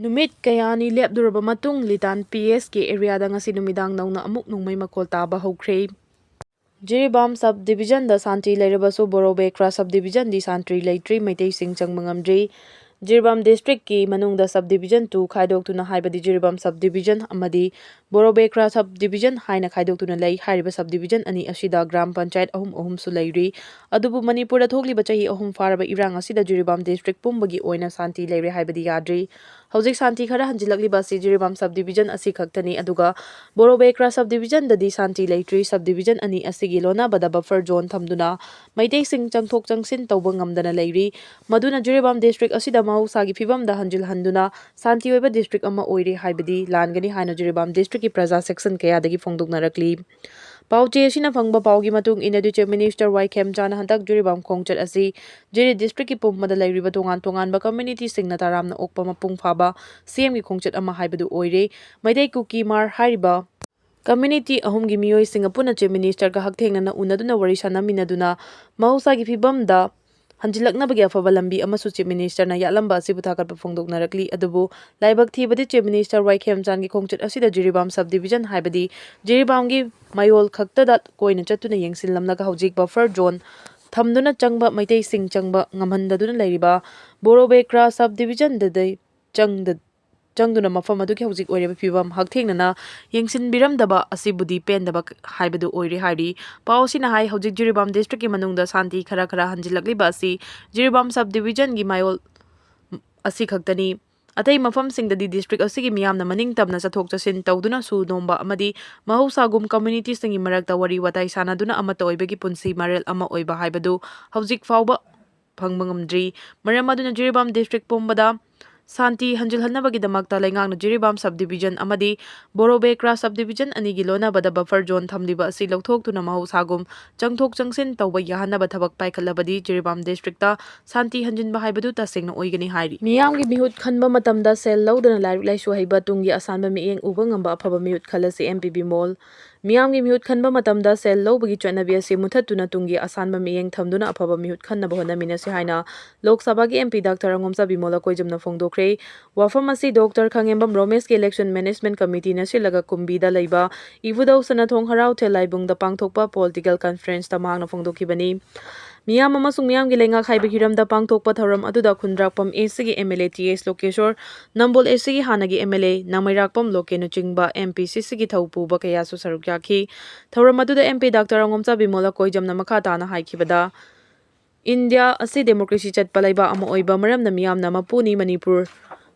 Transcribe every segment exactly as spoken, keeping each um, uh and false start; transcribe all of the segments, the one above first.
ꯅꯨꯃꯤꯠ ꯀꯌꯥꯅꯤ ꯂꯦꯞꯂꯨꯔꯕ ꯃꯇꯨꯡ ꯂꯤꯇꯥꯟ ꯄꯤ ꯑꯦꯁ ꯀꯦ ꯑꯦꯔꯤꯌꯥꯗ ꯉꯁꯤ ꯅꯨꯃꯤꯗꯥꯡ ꯅꯧꯅ ꯑꯃꯨꯛ ꯅꯣꯡꯃꯩ ꯃꯈꯣꯜ ꯇꯥꯕ ꯍꯧꯈ꯭ꯔꯦ꯫ ꯖꯤꯔꯤꯕꯥꯝ ꯁꯕ ꯗꯤꯕꯤꯖꯟꯗ ꯁꯥꯟꯇꯤ ꯂꯩꯔꯕꯁꯨ ꯕꯣꯔꯣꯕꯦꯀ꯭ꯔꯥ ꯁꯕ ꯗꯤꯕꯤꯖꯟꯗꯤ ꯁꯥꯟꯇꯤ ꯂꯩꯇ꯭ꯔꯤ, ꯃꯩꯇꯩꯁꯤꯡ ꯆꯪꯕ ꯉꯝꯗ꯭ꯔꯤ꯫ ꯖꯤꯔꯤꯕꯥꯝ ꯗꯤꯁꯇ꯭ꯔꯤꯛꯀꯤ ꯃꯅꯨꯡꯗ ꯁꯕ ꯗꯤꯕꯤꯖꯟ ꯇꯨ ꯈꯥꯏꯗꯣꯛꯇꯨꯅ ꯍꯥꯏꯕꯗꯤ ꯖꯤꯔꯤꯕꯥꯝ ꯁꯕ ꯗꯤꯕꯤꯖꯟ ꯑꯃꯗꯤ ꯕꯣꯔꯣꯕꯦꯀ꯭ꯔꯥ ꯁꯕ ꯗꯤꯕꯤꯖꯟ ꯍꯥꯏꯅ ꯈꯥꯏꯗꯣꯛꯇꯨꯅ ꯂꯩ꯫ ꯍꯥꯏꯔꯤꯕ ꯁꯕ ꯗꯤꯕꯤꯖꯟ ꯑꯅꯤ ꯑꯁꯤꯗ ꯒ꯭ꯔꯥꯝ ꯄꯟꯆꯥꯌꯠ ꯑꯍꯨꯝ ꯑꯍꯨꯝꯁꯨ ꯂꯩꯔꯤ꯫ ꯑꯗꯨꯕꯨ ꯃꯅꯤꯄꯨꯔꯗ ꯊꯣꯛꯂꯤꯕ ꯆꯍꯤ ꯑꯍꯨꯝ ꯐꯥꯔꯕ ꯏꯔꯥꯡ ꯑꯁꯤꯗ ꯖꯤꯔꯤꯕꯥꯝ ꯗꯤꯁꯇ꯭ꯔꯤꯛ ꯄꯨꯝꯕꯒꯤ ꯑꯣꯏꯅ ꯁꯥꯟꯇꯤ ꯂꯩꯔꯦ ꯍꯥꯏꯕꯗꯤ ꯌꯥꯗ꯭ꯔꯤ꯫ ꯍꯧꯖꯤꯛ ꯁꯥꯟꯇꯤ ꯈꯔ ꯍꯟꯖꯤꯜꯂꯛꯂꯤꯕ ꯑꯁꯤ ꯖꯤꯔꯤꯕꯥꯝ ꯁꯕ ꯗꯤꯕꯤꯖꯟ ꯑꯁꯤ ꯈꯛꯇꯅꯤ꯫ ꯑꯗꯨꯒ ꯕꯣꯔꯣꯕꯦꯀ꯭ꯔꯥ ꯁꯕ ꯗꯤꯕꯤꯖꯟꯗꯗꯤ ꯁꯥꯟꯇꯤ ꯂꯩꯇ꯭ꯔꯤ꯫ ꯁꯕ ꯗꯤꯕꯤꯖꯟ ꯑꯅꯤ ꯑꯁꯤꯒꯤ ꯂꯣꯟꯅꯕꯗ ꯕꯐꯔ ꯖꯣꯟ ꯊꯝꯗꯨꯅ ꯃꯩꯇꯩꯁꯤꯡ ꯆꯪꯊꯣꯛ ꯆꯪꯁꯤꯟ ꯇꯧꯕ ꯉꯝꯗꯅ ꯂꯩꯔꯤ꯫ ꯃꯗꯨꯅ ꯖꯤꯔꯤꯕꯥꯝ ꯗꯤꯁꯇ꯭ꯔꯤꯛ ꯑꯁꯤꯗ ꯃꯍꯧꯁꯥꯒꯤ ꯐꯤꯕꯝꯗ ꯍꯟꯖꯤꯜꯍꯟꯗꯨꯅ ꯁꯥꯟꯇꯤ ꯑꯣꯏꯕ ꯗꯤꯁꯇ꯭ꯔꯤꯛ ꯑꯃ ꯑꯣꯏꯔꯦ ꯍꯥꯏꯕꯗꯤ ꯂꯥꯟꯒꯅꯤ ꯍꯥꯏꯅ ꯖꯤꯔꯤꯕꯥꯝ ꯗꯤꯁꯇ꯭ꯔꯤꯛꯀꯤ ꯄ꯭ꯔꯖꯥ ꯁꯦꯛꯁꯟ ꯀꯌꯥꯗꯒꯤ ꯐꯣꯡꯗꯣꯛꯅꯔꯛꯂꯤ꯫ ꯄꯥꯎꯆꯦ ꯑꯁꯤꯅ ꯐꯪꯕ ꯄꯥꯎꯒꯤ ꯃꯇꯨꯡ ꯏꯟꯅꯗꯤ, ꯆꯤꯐ ꯃꯤꯅꯤꯁꯇꯔ ꯋꯥꯏ ꯈꯦꯝꯆꯥꯅ ꯍꯟꯗꯛ ꯖꯤꯔꯤꯕꯥꯝ ꯈꯣꯡꯆꯠ ꯑꯁꯤ ꯖꯤꯔꯤ ꯗꯤꯁꯇ꯭ꯔꯤꯛꯀꯤ ꯄꯨꯝꯕꯗ ꯂꯩꯔꯤꯕ ꯇꯣꯉꯥꯟ ꯇꯣꯉꯥꯟꯕ ꯀꯝꯃ꯭ꯌꯨꯅꯤꯇꯤꯁꯤꯡꯅ ꯇꯔꯥꯝꯅ ꯑꯣꯛꯄ ꯃꯄꯨꯡ ꯐꯥꯕ ꯁꯤ ꯑꯦꯝꯒꯤ ꯈꯣꯡꯆꯠ ꯑꯃ ꯍꯥꯏꯕꯗꯨ ꯑꯣꯏꯔꯦ꯫ ꯃꯩꯇꯩ, ꯀꯨꯀꯤ, ꯃꯥꯔ ꯍꯥꯏꯔꯤꯕ ꯀꯝꯃ꯭ꯌꯨꯅꯤꯇꯤ ꯑꯍꯨꯝꯒꯤ ꯃꯤꯑꯣꯏꯁꯤꯡꯒ ꯄꯨꯟꯅ ꯆꯤꯐ ꯃꯤꯅꯤꯁꯇꯔꯒ ꯍꯛꯊꯦꯡꯅꯅ ꯎꯅꯗꯨꯅ ꯋꯥꯔꯤ ꯁꯥꯟꯅꯃꯤꯟꯅꯗꯨꯅ ꯃꯍꯧꯁꯥꯒꯤ ꯐꯤꯕꯝꯗ ꯍꯟꯖꯤꯜꯂꯛꯅꯕꯒꯤ ꯑꯐꯕ ꯂꯝꯕꯤ ꯑꯃꯁꯨ ꯆꯤꯐ ꯃꯤꯅꯤꯁꯇꯔꯅ ꯌꯥꯠꯂꯝꯕ ꯑꯁꯤꯕꯨ ꯊꯥꯒꯠꯄ ꯐꯣꯡꯗꯣꯛꯅꯔꯛꯂꯤ꯫ ꯑꯗꯨꯕꯨ ꯂꯥꯏꯕꯛ ꯊꯤꯕꯗꯤ, ꯆꯤꯐ ꯃꯤꯅꯤꯁꯇꯔ ꯋꯥꯏ ꯈꯦꯝꯆꯥꯟꯒꯤ ꯈꯣꯡꯆꯠ ꯑꯁꯤꯗ ꯖꯤꯔꯤꯕꯥꯝ ꯁꯕ ꯗꯤꯕꯤꯖꯟ, ꯍꯥꯏꯕꯗꯤ ꯖꯤꯔꯤꯕꯥꯝꯒꯤ ꯃꯌꯣꯜ ꯈꯛꯇꯗ ꯀꯣꯏꯅ ꯆꯠꯇꯨꯅ ꯌꯦꯡꯁꯤꯜꯂꯝꯂꯒ ꯍꯧꯖꯤꯛ ꯕꯐꯔ ꯖꯣꯟ ꯊꯝꯗꯨꯅ ꯆꯪꯕ, ꯃꯩꯇꯩꯁꯤꯡ ꯆꯪꯕ ꯉꯝꯍꯟꯗꯗꯨꯅ ꯂꯩꯔꯤꯕ ꯕꯣꯔꯣꯕꯦꯀ꯭ꯔꯥ ꯁꯕ ꯗꯤꯕꯤꯖꯟꯗꯗꯤ ꯆꯪꯗ-, ꯆꯪꯗꯨꯅ ꯃꯐꯝ ꯑꯗꯨꯒꯤ ꯍꯧꯖꯤꯛ ꯑꯣꯏꯔꯤꯕ ꯐꯤꯕꯝ ꯍꯛꯊꯦꯡꯅꯅ ꯌꯦꯡꯁꯤꯟꯕꯤꯔꯝꯗꯕ ꯑꯁꯤꯕꯨꯗꯤ ꯄꯦꯟꯗꯕ ꯍꯥꯏꯕꯗꯨ ꯑꯣꯏꯔꯦ ꯍꯥꯏꯔꯤ꯫ ꯄꯥꯎ ꯑꯁꯤꯅ ꯍꯥꯏ, ꯍꯧꯖꯤꯛ ꯖꯤꯔꯤꯕꯥꯝ ꯗꯤꯁꯇ꯭ꯔꯤꯛꯀꯤ ꯃꯅꯨꯡꯗ ꯁꯥꯟꯇꯤ ꯈꯔ ꯈꯔ ꯍꯟꯖꯤꯜꯂꯛꯂꯤꯕ ꯑꯁꯤ ꯖꯤꯔꯤꯕꯥꯝ ꯁꯕ ꯗꯤꯕꯤꯖꯟꯒꯤ ꯃꯌꯣꯜ ꯑꯁꯤ ꯈꯛꯇꯅꯤ꯫ ꯑꯇꯩ ꯃꯐꯝꯁꯤꯡꯗꯗꯤ ꯗꯤꯁꯇ꯭ꯔꯤꯛ ꯑꯁꯤꯒꯤ ꯃꯤꯌꯥꯝꯅ ꯃꯅꯤꯡ ꯇꯝꯅ ꯆꯠꯊꯣꯛ ꯆꯠꯁꯤꯟ ꯇꯧꯗꯨꯅ ꯁꯨ ꯅꯣꯝꯕ ꯑꯃꯗꯤ ꯃꯍꯧꯁꯥꯒꯨꯝ ꯀꯝꯃ꯭ꯌꯨꯅꯤꯇꯤꯁꯤꯡꯒꯤ ꯃꯔꯛꯇ ꯋꯥꯔꯤ ꯋꯥꯇꯥꯏ ꯁꯥꯟꯅꯗꯨꯅ ꯑꯃꯠꯇ ꯑꯣꯏꯕꯒꯤ ꯄꯨꯟꯁꯤ ꯃꯔꯦꯜ ꯑꯃ ꯑꯣꯏꯕ ꯍꯥꯏꯕꯗꯨ ꯍꯧꯖꯤꯛ ꯐꯥꯎꯕ ꯐꯪꯕ ꯉꯝꯗ꯭ꯔꯤ꯫ ꯃꯔꯝ ꯑꯗꯨꯅ ꯖꯤꯔꯤꯕꯥꯝ ꯗꯤꯁꯇ꯭ꯔꯤꯛ ꯄꯨꯝꯕꯗ ꯁꯥꯟꯇꯤ ꯍꯟꯖꯤꯜꯍꯟꯅꯕꯒꯤꯗꯃꯛꯇ ꯂꯩꯉꯥꯛꯅ ꯖꯤꯔꯤꯕꯥꯝ ꯁꯕ ꯗꯤꯕꯤꯖꯟ ꯑꯃꯗꯤ ꯕꯣꯔꯣꯕꯦꯀ꯭ꯔꯥ ꯁꯕ ꯗꯤꯕꯤꯖꯟ ꯑꯅꯤꯒꯤ ꯂꯣꯟꯅꯕꯗ ꯕꯐꯔ ꯖꯣꯟ ꯊꯝꯂꯤꯕ ꯑꯁꯤ ꯂꯧꯊꯣꯛꯇꯨꯅ ꯃꯍꯧꯁꯥꯒꯨꯝ ꯆꯪꯊꯣꯛ ꯆꯪꯁꯤꯟ ꯇꯧꯕ ꯌꯥꯍꯟꯅꯕ ꯊꯕꯛ ꯄꯥꯏꯈꯠꯂꯕꯗꯤ ꯖꯤꯔꯤꯕꯥꯝ ꯗꯤꯁꯇ꯭ꯔꯤꯛꯇ ꯁꯥꯟꯇꯤ ꯍꯟꯖꯤꯟꯕ ꯍꯥꯏꯕꯗꯨ ꯇꯁꯦꯡꯅ ꯑꯣꯏꯒꯅꯤ ꯍꯥꯏꯔꯤ꯫ ꯃꯤꯌꯥꯝꯒꯤ ꯃꯤꯍꯨꯠ ꯈꯟꯕ ꯃꯇꯝꯗ ꯁꯦꯜ ꯂꯧꯗꯅ ꯂꯥꯏꯔꯤꯛ ꯂꯥꯏꯁꯨ ꯍꯩꯕ, ꯇꯨꯡꯒꯤ ꯑꯁꯥꯟꯕ ꯃꯤꯠꯌꯦꯡ ꯎꯕ ꯉꯝꯕ ꯑꯐꯕ ꯃꯤꯍꯨꯠ ꯈꯜꯂꯁꯤ꯫ ꯑꯦꯝ ꯄꯤ ꯕꯤ ꯃꯣꯜ꯫ ꯃꯤꯌꯥꯝꯒꯤ ꯃꯤꯍꯨꯠ ꯈꯟꯕ ꯃꯇꯝꯗ ꯁꯦꯜ ꯂꯧꯕꯒꯤ ꯆꯠꯅꯕꯤ ꯑꯁꯤ ꯃꯨꯊꯠꯇꯨꯅ ꯇꯨꯡꯒꯤ ꯑꯁꯥꯟꯕ ꯃꯤꯠꯌꯦꯡ ꯊꯝꯗꯨꯅ ꯑꯐꯕ ꯃꯤꯍꯨꯠ ꯈꯟꯅꯕ ꯍꯣꯠꯅꯃꯤꯟꯅꯁꯤ ꯍꯥꯏꯅ ꯂꯣꯛ ꯁꯚꯥꯒꯤ M P Doctor ꯑꯉꯣꯝꯆꯥ ꯕꯤꯃꯣꯜ ꯑꯀꯣꯏꯖꯝꯅ ꯐꯣꯡꯗꯣꯛꯈ꯭ꯔꯦ꯫ ꯋꯥꯐꯝ ꯑꯁꯤ Doctor ꯈꯥꯉꯦꯝꯕꯝ ꯔꯣꯃꯦꯁꯀꯤ Election Management Committeeꯅ ꯁꯤꯜꯂꯒ ꯀꯨꯝꯕꯤꯗ ꯂꯩꯕ ꯏꯕꯨꯙꯧ ꯁꯅꯥꯊꯣꯡ ꯍꯔꯥꯎ ꯊꯦꯜ ꯂꯥꯏꯕꯨꯡꯗ ꯄꯥꯡꯊꯣꯛꯄ political conferenceꯇ ꯃꯍꯥꯛꯅ ꯐꯣꯡꯗꯣꯛꯈꯤꯕꯅꯤ꯫ ꯃꯤꯌꯥꯝ ꯑꯃꯁꯨꯡ ꯃꯤꯌꯥꯝꯒꯤ ꯂꯩꯉꯥꯛ ꯍꯥꯏꯕ ꯍꯤꯔꯝꯗ ꯄꯥꯡꯊꯣꯛꯄ ꯊꯧꯔꯝ ꯑꯗꯨꯗ ꯈꯨꯟꯗ꯭ꯔꯥꯛꯄꯝ A Cꯒꯤ M L A T S ꯂꯣꯀꯦꯁꯣꯔ, Nambol A Cꯒꯤ ꯍꯥꯟꯅꯒꯤ M L A ꯅꯥꯃꯩꯔꯥꯛꯄꯝ ꯂꯣꯀꯦꯅꯆꯤꯡꯕ M P C Cꯒꯤ ꯊꯧ ꯄꯨꯕ ꯀꯌꯥꯁꯨ ꯁꯔꯨꯛ ꯌꯥꯈꯤ꯫ ꯊꯧꯔꯝ ꯑꯗꯨꯗ M P Doctor ꯑꯉꯣꯝꯆꯥ ꯕꯤꯃꯣꯜ ꯑꯀꯣꯏꯖꯝꯅ ꯃꯈꯥ ꯇꯥꯅ ꯍꯥꯏꯈꯤꯕꯗ, ꯏꯟꯗꯤꯌꯥ ꯑꯁꯤ democracy ꯆꯠꯄ ꯂꯩꯕꯥꯛ ꯑꯃ ꯑꯣꯏꯕ ꯃꯔꯝꯅ ꯃꯤꯌꯥꯝꯅ ꯃꯄꯨꯅꯤ꯫ ꯃꯅꯤꯄꯨꯔ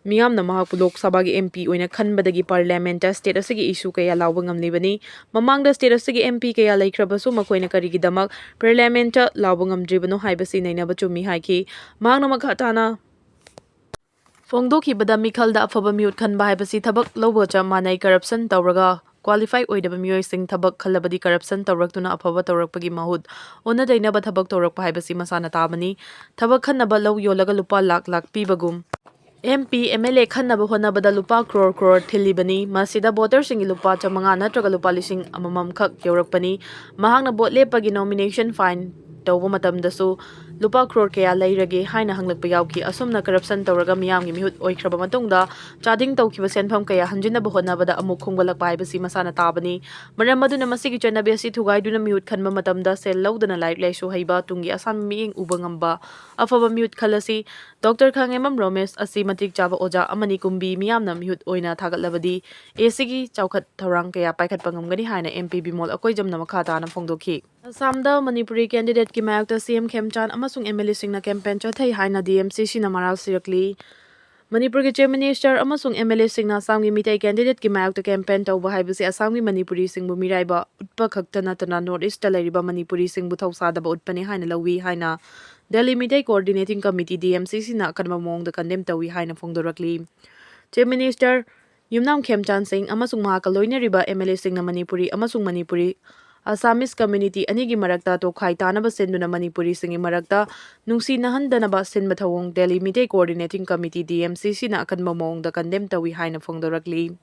ꯃꯤꯌꯥꯝꯅ ꯃꯍꯥꯛꯄꯨ ꯂꯣꯛ ꯁꯚꯥꯒꯤ M P ꯑꯣꯏꯅ ꯈꯟꯕꯗꯒꯤ parliamentꯇ state ꯑꯁꯤꯒꯤ issue ꯀꯌꯥ ꯂꯥꯎꯕ ꯉꯝꯂꯤꯕꯅꯤ꯫ ꯃꯃꯥꯡꯗ state ꯑꯁꯤꯒꯤ M P ꯀꯌꯥ ꯂꯩꯈ꯭ꯔꯕꯁꯨ ꯃꯈꯣꯏꯅ ꯀꯔꯤꯒꯤꯗꯃꯛ parliamentꯇ ꯂꯥꯎꯕ ꯉꯝꯗ꯭ꯔꯤꯕꯅꯣ ꯍꯥꯏꯕꯁꯤ ꯅꯩꯅꯕ ꯆꯨꯝꯃꯤ ꯍꯥꯏꯈꯤ꯫ ꯃꯍꯥꯛꯅ ꯃꯈꯥ ꯇꯥꯅ ꯐꯣꯡꯗꯣꯛꯈꯤꯕꯗ, ꯃꯤꯈꯜꯗ ꯑꯐꯕ ꯃꯤꯍꯨꯠ ꯈꯟꯕ ꯍꯥꯏꯕꯁꯤ ꯊꯕꯛ ꯂꯧꯕꯒ ꯆꯞ ꯃꯥꯟꯅꯩ꯫ Corruption ꯇꯧꯔꯒ qualify ꯑꯣꯏꯗꯕ ꯃꯤꯑꯣꯏꯁꯤꯡ ꯊꯕꯛ ꯈꯜꯂꯕꯗꯤ corruption ꯇꯧꯔꯛꯇꯨꯅ ꯑꯐꯕ ꯇꯧꯔꯛꯄꯒꯤ ꯃꯍꯨꯠ ꯑꯣꯟꯅ ꯇꯩꯅꯕ ꯊꯕꯛ ꯇꯧꯔꯛꯄ ꯍꯥꯏꯕꯁꯤ ꯃꯁꯥꯅ ꯇꯥꯕꯅꯤ꯫ ꯊꯕꯛ ꯈꯟꯅꯕ ꯂꯧ ꯌꯣꯜꯂꯒ ꯂꯨꯄꯥ ꯂꯥꯛ ꯂꯥꯛ ꯄꯤꯕꯒꯨꯝ, M P, M L A ꯈꯟꯅꯕ ꯍꯣꯠꯅꯕꯗ ꯂꯨꯄꯥ crore crore ꯊꯤꯜꯂꯤꯕꯅꯤ꯫ ꯃꯁꯤꯗ voterꯁꯤꯡꯒꯤ ꯂꯨꯄꯥ ꯆꯥꯃꯉꯥ ꯅꯠꯇ꯭ꯔꯒ ꯂꯨꯄꯥ ꯂꯤꯁꯤꯡ ꯑꯃꯃꯝ ꯈꯛ ꯌꯧꯔꯛꯄꯅꯤ꯫ ꯃꯍꯥꯛꯅ vote ꯂꯦꯞꯄꯒꯤ nomination fine ꯇꯧꯕ ꯃꯇꯝꯗꯁꯨ ꯂꯨꯄꯥ crore ꯀꯌꯥ ꯂꯩꯔꯒꯦ ꯍꯥꯏꯅ ꯍꯪꯂꯛꯄ ꯌꯥꯎꯈꯤ꯫ ꯑꯁꯨꯝꯅ corruption ꯇꯧꯔꯒ ꯃꯤꯌꯥꯝꯒꯤ ꯃꯤꯍꯨꯠ ꯑꯣꯏꯈ꯭ꯔꯕ ꯃꯇꯨꯡꯗ ꯆꯥꯗꯤꯡ ꯇꯧꯈꯤꯕ ꯁꯦꯟꯐꯝ ꯀꯌꯥ ꯍꯟꯖꯤꯟꯅꯕ ꯍꯣꯠꯅꯕꯗ ꯑꯃꯨꯛ ꯈꯣꯝꯒꯠꯂꯛꯄ ꯍꯥꯏꯕꯁꯤ ꯃꯁꯥꯅ ꯇꯥꯕꯅꯤ꯫ ꯃꯔꯝ ꯑꯗꯨꯅ ꯃꯁꯤꯒꯤ ꯆꯠꯅꯕꯤ ꯑꯁꯤ ꯊꯨꯒꯥꯏꯗꯨꯅ ꯃꯤꯍꯨꯠ ꯈꯟꯕ ꯃꯇꯝꯗ ꯁꯦꯜ ꯂꯧꯗꯅ ꯂꯥꯏꯔꯤꯛ ꯂꯥꯏꯁꯨ ꯍꯩꯕ, ꯇꯨꯡꯒꯤ ꯑꯁꯥꯟꯕ ꯃꯤꯠꯌꯦꯡ ꯎꯕ ꯉꯝꯕ ꯑꯐꯕ ꯃꯤꯍꯨꯠ ꯈꯜꯂꯁꯤ꯫ Doctor ꯈꯥꯉꯦꯝꯕꯝ ꯔꯣꯃꯦꯁ ꯑꯁꯤ ꯃꯇꯤꯛ ꯆꯥꯕ ꯑꯣꯖꯥ ꯑꯃꯅꯤ꯫ ꯀꯨꯝꯕꯤ ꯃꯤꯌꯥꯝꯅ ꯃꯤꯍꯨꯠ ꯑꯣꯏꯅ ꯊꯥꯒꯠꯂꯕꯗꯤ A Cꯒꯤ ꯆꯥꯎꯈꯠ ꯊꯧꯔꯥꯡ ꯀꯌꯥ ꯄꯥꯏꯈꯠꯄ ꯉꯝꯒꯅꯤ ꯍꯥꯏꯅ M P ꯕꯤꯃꯣꯜ ꯑꯀꯣꯏꯖꯝꯅ ꯃꯈꯥ ꯇꯥꯅ ꯐꯣꯡꯗꯣꯛꯈꯤ꯫ ꯑꯁꯥꯝꯗ ꯃꯅꯤꯄꯨꯔꯤ candidateꯀꯤ ꯃꯥꯌꯣꯛꯇ C M ꯈꯦꯝꯆꯥꯟ ꯑꯃꯁꯨꯡ M L Aꯁꯤꯡꯅ campaign ꯆꯠꯊꯩ ꯍꯥꯏꯅ D M C Cꯅ ꯃꯔꯥꯜ ꯁꯤꯔꯛꯂꯤ꯫ ꯃꯅꯤꯄꯨꯔꯒꯤ Chief Minister ꯑꯃꯁꯨꯡ M L Aꯁꯤꯡꯅ ꯑꯁꯥꯝꯒꯤ ꯃꯤꯇꯩ candidateꯀꯤ ꯃꯥꯌꯣꯛꯇ campaign ꯇꯧꯕ ꯍꯥꯏꯕꯁꯤ ꯑꯁꯥꯝꯒꯤ ꯃꯅꯤꯄꯨꯔꯤꯁꯤꯡꯕꯨ ꯃꯤꯔꯥꯏꯕ ꯎꯠꯄ ꯈꯛꯇ ꯅꯠꯇꯅ North Eastꯇ ꯂꯩꯔꯤꯕ ꯃꯅꯤꯄꯨꯔꯤꯁꯤꯡꯕꯨ ꯊꯧꯁꯥꯗꯕ ꯎꯠꯄꯅꯤ ꯍꯥꯏꯅ ꯂꯧꯏ ꯍꯥꯏꯅ Delhi Meitei Coordinating Committee, D M C Cꯅ ꯑꯀꯟꯕ ꯃꯑꯣꯡꯗ condemn ꯇꯧꯏ ꯍꯥꯏꯅ ꯐꯣꯡꯗꯣꯔꯛꯂꯤ꯫ Chief Minister ꯌꯨꯝꯅꯥꯝ ꯈꯦꯝꯆꯥꯟ ꯁꯤꯡ ꯑꯃꯁꯨꯡ ꯃꯍꯥꯛꯀ ꯂꯣꯏꯅꯔꯤꯕ M L Aꯁꯤꯡꯅ ꯃꯅꯤꯄꯨꯔꯤ ꯑꯃꯁꯨꯡ ꯃꯅꯤꯄꯨꯔꯤ Assamese community ꯑꯅꯤꯒꯤ ꯃꯔꯛꯇ ꯇꯣꯈꯥꯏ ꯇꯥꯅꯕ ꯁꯤꯟꯗꯨꯅ ꯃꯅꯤꯄꯨꯔꯤꯁꯤꯡꯒꯤ ꯃꯔꯛꯇ ꯅꯨꯡꯁꯤꯅꯍꯟꯗꯅꯕ ꯁꯤꯟꯕ ꯊꯧꯑꯣꯡ Delhi Meitei Coordinating Committee, D M C Cꯅ ꯑꯀꯟꯕ ꯃꯑꯣꯡꯗ condemn ꯇꯧꯏ ꯍꯥꯏꯅ ꯐꯣꯡꯗꯣꯔꯛꯂꯤ꯫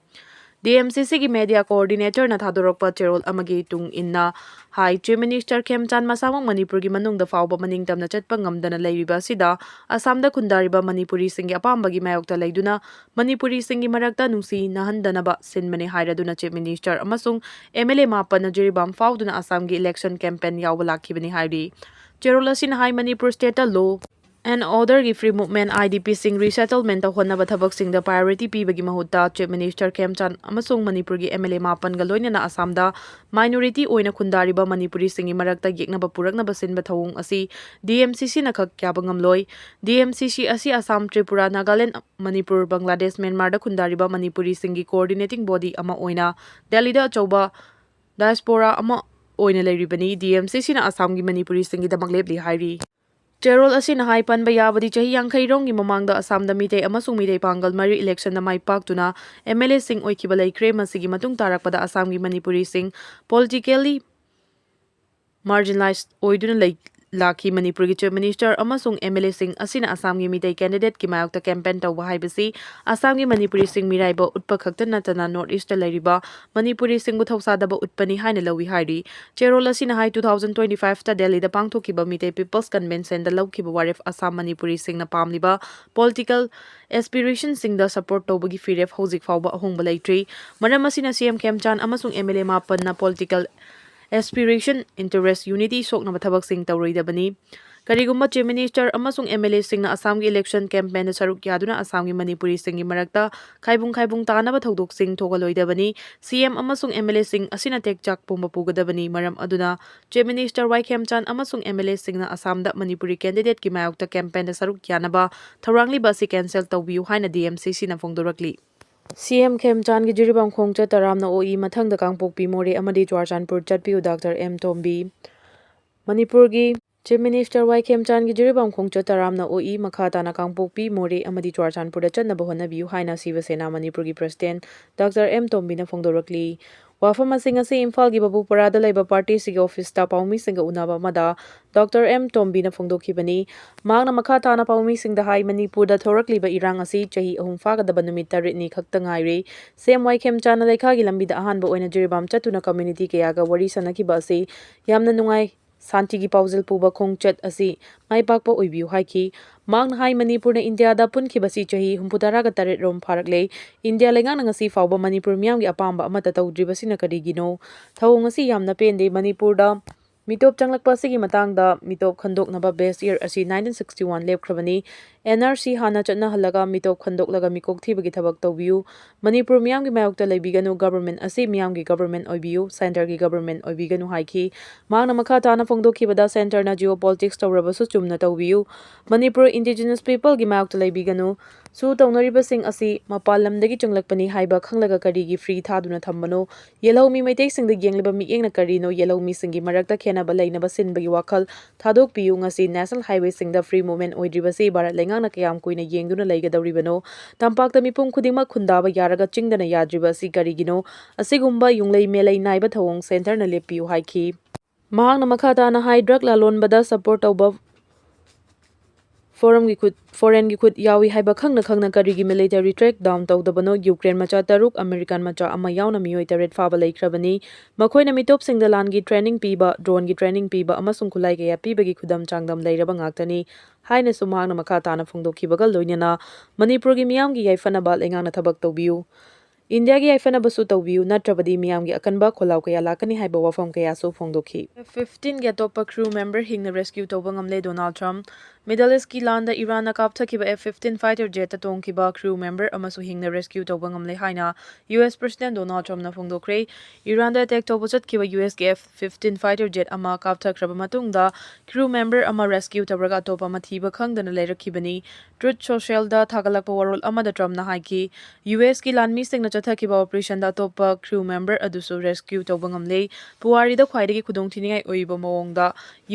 D M C C ꯒꯤ media coordinator ꯅ ꯊꯥꯗꯣꯔꯛꯄ ꯆꯦꯔꯣꯜ ꯑꯃꯒꯤ ꯇꯨꯡ ꯏꯟꯅ ꯍꯥꯏ, Chief Minister ꯈꯦꯝꯆꯥꯟ ꯃꯁꯥꯃꯛ ꯃꯅꯤꯄꯨꯔꯒꯤ ꯃꯅꯨꯡꯗ ꯐꯥꯎꯕ ꯃꯅꯤꯡ ꯇꯝꯅ ꯆꯠꯄ ꯉꯝꯗꯅ ꯂꯩꯔꯤꯕ ꯑꯁꯤꯗ ꯑꯁꯥꯝꯗ ꯈꯨꯟꯗꯥꯔꯤꯕ ꯃꯅꯤꯄꯨꯔꯤꯁꯤꯡꯒꯤ ꯑꯄꯥꯝꯕꯒꯤ ꯃꯥꯌꯣꯛꯇ ꯂꯩꯗꯨꯅ ꯃꯅꯤꯄꯨꯔꯤꯁꯤꯡꯒꯤ ꯃꯔꯛꯇ ꯅꯨꯡꯁꯤꯅꯍꯟꯗꯅꯕ ꯁꯤꯟꯕꯅꯤ ꯍꯥꯏꯔꯗꯨꯅ Chief Minister ꯑꯃꯁꯨꯡ M L A ꯃꯥꯄꯟꯅ ꯖꯤꯔꯤꯕꯥꯝ ꯐꯥꯎꯗꯨꯅ ꯑꯁꯥꯝꯒꯤ election campaign ꯌꯥꯎꯕ ꯂꯥꯛꯈꯤꯕꯅꯤ ꯍꯥꯏꯔꯤ꯫ ꯆꯦꯔꯣꯜ ꯑꯁꯤꯅ ꯍꯥꯏ, ꯃꯅꯤꯄꯨꯔ state ꯇ law and order ꯒꯤ free movement, I D P ꯁꯤꯡ resettlement ꯇꯧꯍꯟꯅꯕ ꯊꯕꯛꯁꯤꯡꯗ priority ꯄꯤꯕꯒꯤ ꯃꯍꯨꯠꯇ Chief Minister ꯈꯦꯝꯆꯥꯟ ꯑꯃꯁꯨꯡ ꯃꯅꯤꯄꯨꯔꯒꯤ M L A ꯃꯥꯄꯟꯒ ꯂꯣꯏꯅꯅ ꯑꯁꯥꯝꯗ minority ꯑꯣꯏꯅ ꯈꯨꯟꯗꯥꯔꯤꯕ ꯃꯅꯤꯄꯨꯔꯤꯁꯤꯡꯒꯤ ꯃꯔꯛꯇ ꯌꯦꯛꯅꯕ ꯄꯨꯔꯛꯅꯕ ꯁꯤꯟꯕ ꯊꯧꯑꯣꯡ ꯑꯁꯤ D M C C ꯅ ꯈꯛ ꯌꯥꯕ ꯉꯝꯂꯣꯏ꯫ D M C C ꯑꯁꯤ ꯑꯁꯥꯝ, ꯇ꯭ꯔꯤꯄꯨꯔꯥ, ꯅꯥꯒꯥꯂꯦꯟ, ꯃꯅꯤꯄꯨꯔ, ꯕꯪꯒ꯭ꯂꯥꯗꯦꯁ, ꯃ꯭ꯌꯥꯟꯃꯥꯔꯗ ꯈꯨꯟꯗꯥꯔꯤꯕ ꯃꯅꯤꯄꯨꯔꯤꯁꯤꯡꯒꯤ coordinating body ꯑꯃ ꯑꯣꯏꯅ ꯗꯦꯜꯂꯤꯗ ꯑꯆꯧꯕ diaspora ꯑꯃ ꯑꯣꯏꯅ ꯂꯩꯔꯤꯕꯅꯤ꯫ D M C C ꯅ ꯑꯁꯥꯝꯒꯤ ꯃꯅꯤꯄꯨꯔꯤꯁꯤꯡꯒꯤꯗꯃꯛ ꯂꯦꯞꯂꯤ ꯍꯥꯏꯔꯤ꯫ ꯆꯦꯔꯣꯜ ꯑꯁꯤꯅ ꯍꯥꯏ, ꯄꯟꯕ ꯌꯥꯕꯗꯤ ꯆꯍꯤ ꯌꯥꯡꯈꯩ ꯔꯣꯝꯒꯤ ꯃꯃꯥꯡꯗ ꯑꯁꯥꯝꯗ ꯃꯤꯇꯩ ꯑꯃꯁꯨꯡ ꯃꯤꯇꯩ ꯄꯥꯡꯒꯜ ꯃꯔꯤ election the my ꯄꯥꯛꯇꯨꯅ M L A ꯁꯤꯡ ꯑꯣꯏꯈꯤꯕ ꯂꯩꯈ꯭ꯔꯦ꯫ ꯃꯁꯤꯒꯤ ꯃꯇꯨꯡ ꯇꯥꯔꯛꯄꯗ ꯑꯁꯥꯝꯒꯤ ꯃꯅꯤꯄꯨꯔꯤꯁꯤꯡ politically marginalized ꯑꯣꯏꯗꯨꯅ ꯂꯩ, ꯂꯥꯛꯈꯤ꯫ ꯃꯅꯤꯄꯨꯔꯒꯤ Chief Minister ꯑꯃꯁꯨꯡ M L A ꯁꯤꯡ ꯑꯁꯤꯅ ꯑꯁꯥꯝꯒꯤ ꯃꯤꯇꯩ candidate ꯀꯤ ꯃꯥꯌꯣꯛꯇ campaign ꯇꯧꯕ ꯍꯥꯏꯕꯁꯤ ꯑꯁꯥꯝꯒꯤ ꯃꯅꯤꯄꯨꯔꯤꯁꯤꯡ ꯃꯤꯔꯥꯏꯕ ꯎꯠꯄ ꯈꯛꯇ ꯅꯠꯇꯅ North East ꯇ ꯂꯩꯔꯤꯕ ꯃꯅꯤꯄꯨꯔꯤꯁꯤꯡꯕꯨ ꯊꯧꯁꯥꯗꯕ ꯎꯠꯄꯅꯤ ꯍꯥꯏꯅ ꯂꯧꯏ ꯍꯥꯏꯔꯤ꯫ ꯆꯦꯔꯣꯜ ꯑꯁꯤꯅ ꯍꯥꯏ, two thousand twenty five ꯇ ꯗꯦꯜꯂꯤꯗ ꯄꯥꯡꯊꯣꯛꯈꯤꯕ ꯃꯤꯇꯩ People's Convention ꯗ ꯂꯧꯈꯤꯕ ꯋꯥꯔꯦꯞ ꯑꯁꯥꯝ ꯃꯅꯤꯄꯨꯔꯤꯁꯤꯡꯅ ꯄꯥꯝꯂꯤꯕ political aspiration ꯁꯤꯡꯗ support ꯇꯧꯕꯒꯤ ꯐꯤꯔꯦꯞ ꯍꯧꯖꯤꯛ ꯐꯥꯎꯕ ꯑꯍꯣꯡꯕ ꯂꯩꯇ꯭ꯔꯤ꯫ ꯃꯔꯝ ꯑꯁꯤꯅ C M ꯈꯦꯝꯆꯥꯟ ꯑꯃꯁꯨꯡ M L A ꯃꯥꯄꯟꯅ political aspiration, interest, unity ꯁꯣꯛꯅꯕ ꯊꯕꯛꯁꯤꯡ ꯇꯧꯔꯣꯏꯗꯕꯅꯤ꯫ ꯀꯔꯤꯒꯨꯝꯕ Chief Minister ꯑꯃꯁꯨꯡ M L A ꯁꯤꯡꯅ ꯑꯁꯥꯝꯒꯤ election campaign ꯗ ꯁꯔꯨꯛ ꯌꯥꯗꯨꯅ ꯑꯁꯥꯝꯒꯤ ꯃꯅꯤꯄꯨꯔꯤꯁꯤꯡꯒꯤ ꯃꯔꯛꯇ ꯈꯥꯏꯕꯨꯡ ꯈꯥꯏꯕꯨꯡ ꯇꯥꯅꯕ ꯊꯧꯗꯣꯛꯁꯤꯡ ꯊꯣꯛꯍꯜꯂꯣꯏꯗꯕꯅꯤ꯫ C M ꯑꯃꯁꯨꯡ M L A ꯁꯤꯡ ꯑꯁꯤꯅ ꯇꯦꯛꯆꯥꯛ ꯄꯨꯝꯕ ꯄꯨꯒꯗꯕꯅꯤ꯫ ꯃꯔꯝ ꯑꯗꯨꯅ Chief Minister Y ꯈꯦꯝꯆꯥꯟ ꯑꯃꯁꯨꯡ M L A ꯁꯤꯡꯅ ꯑꯁꯥꯝꯗ ꯃꯅꯤꯄꯨꯔꯤ candidate ꯀꯤ ꯃꯥꯌꯣꯛꯇ campaign ꯗ ꯁꯔꯨꯛ ꯌꯥꯅꯕ ꯊꯧꯔꯥꯡꯂꯤꯕ ꯑꯁꯤ cancel ꯇꯧꯕꯤꯌꯨ ꯍꯥꯏꯅ D M C C ꯅ ꯐꯣꯡꯗꯣꯔꯛꯂꯤ꯫ C M ꯈꯦꯝꯆꯥꯟꯒꯤ ꯖꯤꯔꯤꯕꯥꯝ ꯈꯣꯡꯆꯠ ꯇꯔꯥꯝꯅ ꯑꯣꯛꯏ, ꯃꯊꯪꯗ ꯀꯥꯡꯄꯣꯛꯄꯤ, ꯃꯣꯔꯦ ꯑꯃꯗꯤ ꯆꯨꯔꯥꯆꯥꯟꯄꯨꯔ ꯆꯠꯄꯤꯌꯨ, Doctor M ꯇꯣꯝꯕꯤ꯫ ꯃꯅꯤꯄꯨꯔꯒꯤ Chief Minister Y ꯈꯦꯝꯆꯥꯟꯒꯤ ꯖꯤꯔꯤꯕꯥꯝ ꯈꯣꯡꯆꯠ ꯇꯔꯥꯝꯅ ꯑꯣꯛꯏ, ꯃꯈꯥ ꯇꯥꯅ ꯀꯥꯡꯄꯣꯛꯄꯤ, ꯃꯣꯔꯦ ꯑꯃꯗꯤ ꯆꯨꯔꯥꯆꯥꯟꯄꯨꯔꯗ ꯆꯠꯅꯕ ꯍꯣꯠꯅꯕꯤꯌꯨ ꯍꯥꯏꯅ ꯁꯤꯕ ꯁꯦꯅꯥ ꯃꯅꯤꯄꯨꯔꯒꯤ President Doctor M ꯇꯣꯝꯕꯤꯅ ꯐꯣꯡꯗꯣꯔꯛꯂꯤ꯫ ꯋꯥꯐꯝ ꯑꯁꯤ ꯉꯁꯤ ꯏꯝꯐꯥꯜꯒꯤ ꯕꯕꯨꯄꯔꯥꯗ ꯂꯩꯕ ꯄꯥꯔꯇꯤꯁꯤꯒꯤ ꯑꯣꯐꯤꯁꯇ ꯄꯥꯎꯃꯤꯁꯤꯡꯒ ꯎꯅꯕ ꯑꯃꯗ ꯗꯣꯛꯇꯔ ꯑꯦꯝ ꯇꯣꯝꯕꯤꯅ ꯐꯣꯡꯗꯣꯛꯈꯤꯕꯅꯤ꯫ ꯃꯍꯥꯛꯅ ꯃꯈꯥ ꯇꯥꯅ ꯄꯥꯎꯃꯤꯁꯤꯡꯗ ꯍꯥꯏ, ꯃꯅꯤꯄꯨꯔꯗ ꯊꯣꯔꯛꯂꯤꯕ ꯏꯔꯥꯡ ꯑꯁꯤ ꯆꯍꯤ ꯑꯍꯨꯝ ꯐꯥꯒꯗꯕ ꯅꯨꯃꯤꯠ ꯇꯔꯦꯠꯅꯤ ꯈꯛꯇ ꯉꯥꯏꯔꯦ꯫ ꯁꯤ ꯑꯦꯝ ꯋꯥꯏ ꯈꯦꯝꯆꯥꯅ ꯂꯩꯈꯥꯒꯤ ꯂꯝꯕꯤꯗ ꯑꯍꯥꯟꯕ ꯑꯣꯏꯅ ꯖꯤꯔꯤꯕꯥꯝ ꯆꯠꯇꯨꯅ ꯀꯝꯃ꯭ꯌꯨꯅꯤꯇꯤ ꯀꯌꯥꯒ ꯋꯥꯔꯤ ꯁꯥꯟꯅꯈꯤꯕ ꯑꯁꯤ ꯌꯥꯝꯅ ꯅꯨꯡꯉꯥꯏ꯫ ꯁꯥꯟꯇꯤꯒꯤ ꯄꯥꯎꯖꯦꯜ ꯄꯨꯕ ꯈꯣꯡꯆꯠ ꯑꯁꯤ ꯃꯥꯏ ꯄꯥꯛꯄ ꯑꯣꯏꯕꯤꯌꯨ ꯍꯥꯏꯈꯤ꯫ ꯃꯍꯥꯛꯅ ꯍꯥꯏ, ꯃꯅꯤꯄꯨꯔꯅ ꯏꯟꯗꯤꯌꯥꯗ ꯄꯨꯟꯈꯤꯕꯁꯤ ꯆꯍꯤ ꯍꯨꯝꯐꯨꯇꯔꯥꯒ ꯇꯔꯦꯠ ꯔꯣꯝ ꯐꯥꯔꯛꯂꯦ꯫ ꯏꯟꯗꯤꯌꯥ ꯂꯩꯉꯥꯛꯅ ꯉꯁꯤ ꯐꯥꯎꯕ ꯃꯅꯤꯄꯨꯔ ꯃꯤꯌꯥꯝꯒꯤ ꯑꯄꯥꯝꯕ ꯑꯃꯠꯇ ꯇꯧꯗ꯭ꯔꯤꯕꯁꯤꯅ ꯀꯔꯤꯒꯤꯅꯣ? ꯊꯧꯑꯣꯡ ꯑꯁꯤ ꯌꯥꯝꯅ ꯄꯦꯟꯗꯦ꯫ ꯃꯅꯤꯄꯨꯔꯗ ꯃꯤꯇꯣꯞ ꯆꯪꯂꯛꯄ ꯑꯁꯤꯒꯤ ꯃꯇꯥꯡꯗ ꯃꯤꯇꯣꯞ ꯈꯟꯗꯣꯛꯅꯕ best year ꯑꯁꯤ nineteen sixty one ꯂꯦꯞꯈ꯭ꯔꯕꯅꯤ꯫ ꯑꯦꯟ ꯑꯥꯔ ꯁꯤ ꯍꯥꯟꯅ ꯆꯠꯅꯍꯜꯂꯒ ꯃꯤꯇꯣꯞ ꯈꯟꯗꯣꯛꯂꯒ ꯃꯤꯀꯣꯛ ꯊꯤꯕꯒꯤ ꯊꯕꯛ ꯇꯧꯕꯤꯌꯨ꯫ ꯃꯅꯤꯄꯨꯔ ꯃꯤꯌꯥꯝꯒꯤ ꯃꯥꯌꯣꯛꯇ ꯂꯩꯕꯤꯒꯅꯨ, government ꯑꯁꯤ ꯃꯤꯌꯥꯝꯒꯤ government ꯑꯣꯏꯕꯤꯌꯨ, centreꯒꯤ government ꯑꯣꯏꯕꯤꯒꯅꯨ ꯍꯥꯏꯈꯤ꯫ ꯃꯍꯥꯛꯅ ꯃꯈꯥ ꯇꯥꯅ ꯐꯣꯡꯗꯣꯛꯈꯤꯕꯗ, centreꯅ geopolitics ꯇꯧꯔꯕꯁꯨ ꯆꯨꯝꯅ ꯇꯧꯕꯤꯌꯨ꯫ ꯃꯅꯤꯄꯨꯔ indigenous peopleꯒꯤ ꯃꯥꯌꯣꯛꯇ ꯂꯩꯕꯤꯒꯅꯨ꯫ ꯁꯨ ꯇꯧꯅꯔꯤꯕꯁꯤꯡ ꯑꯁꯤ ꯃꯄꯥꯟ ꯂꯝꯗꯒꯤ ꯆꯪꯂꯛꯄꯅꯤ ꯍꯥꯏꯕ ꯈꯪꯂꯒ ꯀꯔꯤꯒꯤ free ꯊꯥꯗꯨꯅ ꯊꯝꯕꯅꯣ? ꯌꯦꯜꯍꯧꯃꯤ ꯃꯩꯇꯩꯁꯤꯡꯗ ꯌꯦꯡꯂꯤꯕ ꯃꯤꯠꯌꯦꯡꯅ ꯀꯔꯤꯅꯣ? ꯌꯦꯜꯍꯧꯃꯤꯁꯤꯡꯒꯤ ꯃꯔꯛꯇ ꯈꯦꯟꯅꯕ ꯂꯩꯅꯕ ꯁꯤꯟꯕꯒꯤ ꯋꯥꯈꯜ ꯊꯥꯗꯣꯛꯄꯤꯌꯨ꯫ ꯉꯁꯤ national highwayꯁꯤꯡꯗ free movement ꯑꯣꯏꯗ꯭ꯔꯤꯕꯁꯤ ꯚꯥꯔꯠ ꯂꯩꯉꯥꯛꯅ ꯀꯌꯥꯝ ꯀꯨꯏꯅ ꯌꯦꯡꯗꯨꯅ ꯂꯩꯒꯗꯧꯔꯤꯕꯅꯣ? ꯇꯝꯄꯥꯛꯇ ꯃꯤꯄꯨꯝ ꯈꯨꯗꯤꯡꯃꯛ ꯈꯨꯟꯗꯥꯕ ꯌꯥꯔꯒ ꯆꯤꯡꯗꯅ ꯌꯥꯗ꯭ꯔꯤꯕ ꯑꯁꯤ ꯀꯔꯤꯒꯤꯅꯣ? ꯑꯁꯤꯒꯨꯝꯕ ꯌꯨꯝꯂꯩ ꯃꯦꯂꯩ ꯅꯥꯏꯕ ꯊꯧꯑꯣꯡ centreꯅ ꯂꯦꯞꯄꯤꯌꯨ ꯍꯥꯏꯈꯤ꯫ ꯃꯍꯥꯛꯅ ꯃꯈꯥ ꯇꯥꯅ ꯍꯥꯏ, drug ꯂꯂꯣꯟꯕꯗ support ꯇꯧꯕ foreignꯒꯤ ꯈꯨꯠ, foreignꯒꯤ ꯈꯨꯠ ꯌꯥꯎꯏ ꯍꯥꯏꯕ ꯈꯪꯅ ꯈꯪꯅ ꯀꯔꯤꯒꯤ military crackdown ꯇꯧꯗꯕꯅꯣ? ꯌꯨꯀ꯭ꯔꯦꯟ ꯃꯆꯥ ꯇꯔꯨꯛ, ꯑꯃꯦꯔꯤꯀꯥꯟ ꯃꯆꯥ ꯑꯃ ꯌꯥꯎꯅ ꯃꯤꯑꯣꯏ ꯇꯔꯦꯠ ꯐꯥꯕ ꯂꯩꯈ꯭ꯔꯕꯅꯤ꯫ ꯃꯈꯣꯏꯅ ꯃꯤꯇꯣꯞꯁꯤꯡꯗ ꯂꯥꯟꯒꯤ training ꯄꯤꯕ, droneꯒꯤ training ꯄꯤꯕ ꯑꯃꯁꯨꯡ ꯈꯨꯠꯂꯥꯏ ꯀꯌꯥ ꯄꯤꯕꯒꯤ ꯈꯨꯗꯝ ꯆꯥꯡꯗꯝ ꯂꯩꯔꯕ ꯉꯥꯛꯇꯅꯤ ꯍꯥꯏꯅꯁꯨ ꯃꯍꯥꯛꯅ ꯃꯈꯥ ꯇꯥꯅ ꯐꯣꯡꯗꯣꯛꯈꯤꯕꯒ ꯂꯣꯏꯅꯅ ꯃꯅꯤꯄꯨꯔꯒꯤ ꯃꯤꯌꯥꯝꯒꯤ ꯌꯥꯏꯐꯅꯕ ꯂꯩꯉꯥꯛꯅ ꯊꯕꯛ ꯇꯧꯕꯤꯌꯨ꯫ ꯏꯟꯗꯤꯌꯥꯒꯤ ꯌꯥꯏꯐꯅꯕꯁꯨ ꯇꯧꯕꯤꯌꯨ, ꯅꯠꯇ꯭ꯔꯕꯗꯤ ꯃꯤꯌꯥꯝꯒꯤ ꯑꯀꯟꯕ ꯈꯣꯜꯂꯥꯎ ꯀꯌꯥ ꯂꯥꯛꯀꯅꯤ ꯍꯥꯏꯕ ꯋꯥꯐꯝ ꯀꯌꯥꯁꯨ ꯐꯣꯡꯗꯣꯛꯈꯤ꯫ F fifteenꯒꯤ ꯑꯇꯣꯞꯄ crew member ꯍꯤꯡꯅ rescue ꯇꯧꯕ ꯉꯝꯂꯦ꯫ Donald Trump. Middle Eastꯀꯤ ꯂꯥꯟꯗ ꯏꯔꯥꯟꯅ ꯀꯥꯞꯊꯈꯤꯕ F fifteen fighter jetꯇ ꯇꯣꯡꯈꯤꯕ crew member ꯑꯃꯁꯨ ꯍꯤꯡꯅ rescue ꯇꯧꯕ ꯉꯝꯂꯦ ꯍꯥꯏꯅ ꯌꯨ ꯑꯦꯁ President ꯗꯣꯅꯥꯜꯗ ꯇ꯭ꯔꯝꯞꯅ ꯐꯣꯡꯗꯣꯛꯈ꯭ꯔꯦ꯫ ꯏꯔꯥꯟꯗ attack ꯇꯧꯕ ꯆꯠꯈꯤꯕ ꯌꯨ ꯑꯦꯁꯀꯤ F fifteen fighter jet ꯑꯃ ꯀꯥꯞꯊꯈ꯭ꯔꯕ ꯃꯇꯨꯡꯗ crew member ꯑꯃ rescue ꯇꯧꯔꯒ ꯑꯇꯣꯞꯄ ꯑꯃ ꯊꯤꯕ ꯈꯪꯗꯅ ꯂꯩꯔꯛꯈꯤꯕꯅꯤ꯫ Truth Socialꯗ ꯊꯥꯒꯠꯂꯛꯄ ꯋꯥꯔꯣꯜ ꯑꯃꯗ ꯇ꯭ꯔꯝꯞꯅ ꯍꯥꯏꯈꯤ, ꯌꯨ ꯑꯦꯁꯀꯤ ꯂꯥꯟꯃꯤꯁꯤꯡꯅ ꯆꯠꯊꯈꯤꯕ operationꯗ ꯑꯇꯣꯞꯄ crew member ꯑꯗꯨꯁꯨ rescue ꯇꯧꯕ ꯉꯝꯂꯦ꯫ ꯄꯨꯋꯥꯔꯤꯗ ꯈ꯭ꯋꯥꯏꯗꯒꯤ ꯈꯨꯗꯣꯡꯊꯤꯅꯤꯡꯉꯥꯏ ꯑꯣꯏꯕ ꯃꯑꯣꯡꯗ